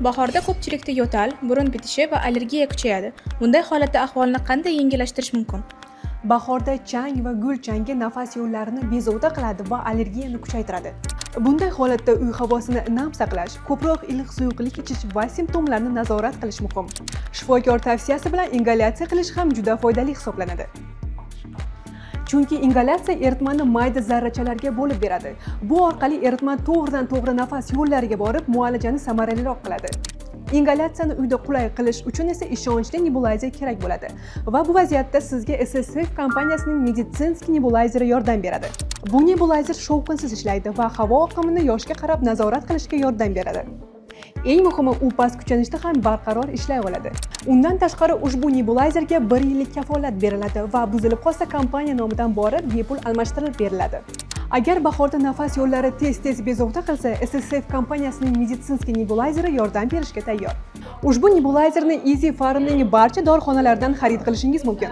Bahorda ko'pchilikda yo'tal, burun bitishi va allergiya kuchayadi. Bunday holatda ahvolni qanday yengillashtirish mumkin? Bahorda chang va gul changi nafas yo'llarini bezovta qiladi va allergiyani kuchaytiradi. Bunday holatda uy havosini nam saqlash, ko'proq iliq suyuqlik ichish va simptomlarni nazorat qilish muhim. Shifokor tavsiyasi bilan ingalyatsiya qilish ham juda foydali hisoblanadi. Chunki ingalyatsiya eritmani mayda zarrachalarga bo'lib beradi. Bu orqali eritma to'g'ridan to'g'ri nafas yo'llariga borib, muolajani samaraliroq qiladi. Ingalyatsiyani uyda qulay qilish uchun esa ishonchli nebulayzer kerak bo'ladi. Va bu vaziyatda sizga SSF kompaniyasining медицинский nebulayzeri yordam beradi. Bu nebulayzer shovqinsiz ishlaydi va havo oqimini yoshga qarab nazorat qilishga yordam beradi. Eng muhimi, u past kuchanishda ham barqaror ishlay oladi. Undan tashqari, ushbu nebulayzerga 1 yillik kafolat beriladi va buzilib qolsa, kompaniya nomidan borib bepul almashtirib beriladi. Agar bahorda nafas yo'llari tez-tez bezovta qilsa, SSF kompaniyasining медицинский nebulayzeri yordam berishga tayyor. Ushbu nebulayzerni Easy Pharmning barcha dorixonalaridan xarid qilishingiz mumkin.